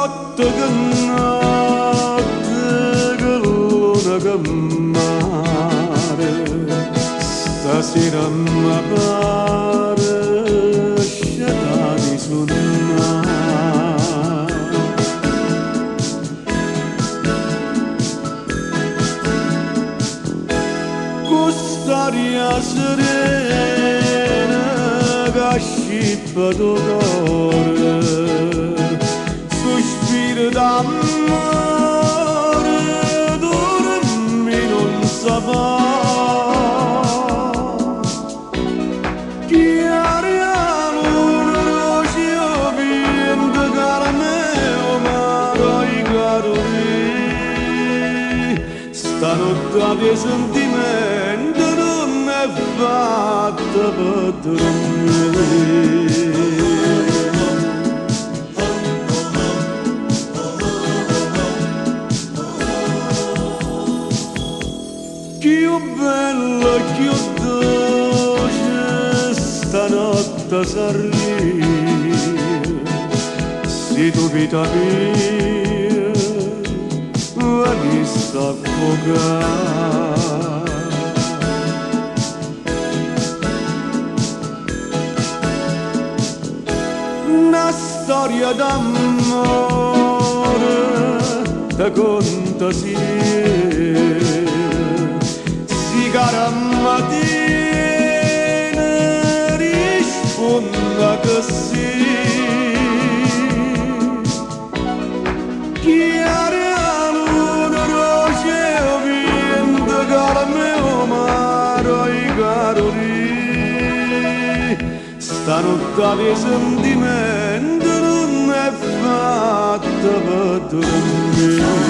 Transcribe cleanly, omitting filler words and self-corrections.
Notte che notte, che luna che mare, stasera mi pare scetà di sunnare. Quest'aria serena che scippa do core, sospiro d'amore, dormi non sa fa. Chiara luna, roce o vento, calme o mare, i caroli, stanotte di sentimento non è fatta per dormire. Più bella, più dolce, stanotte sarria, se tu vita mia venisse a affogare. Una storia d'amore te conta si si cara mattina risponda che sì. Chiara luna, roce o vento, calme o mare, i caroli, stanotte di sentimento non è fatta per dormire.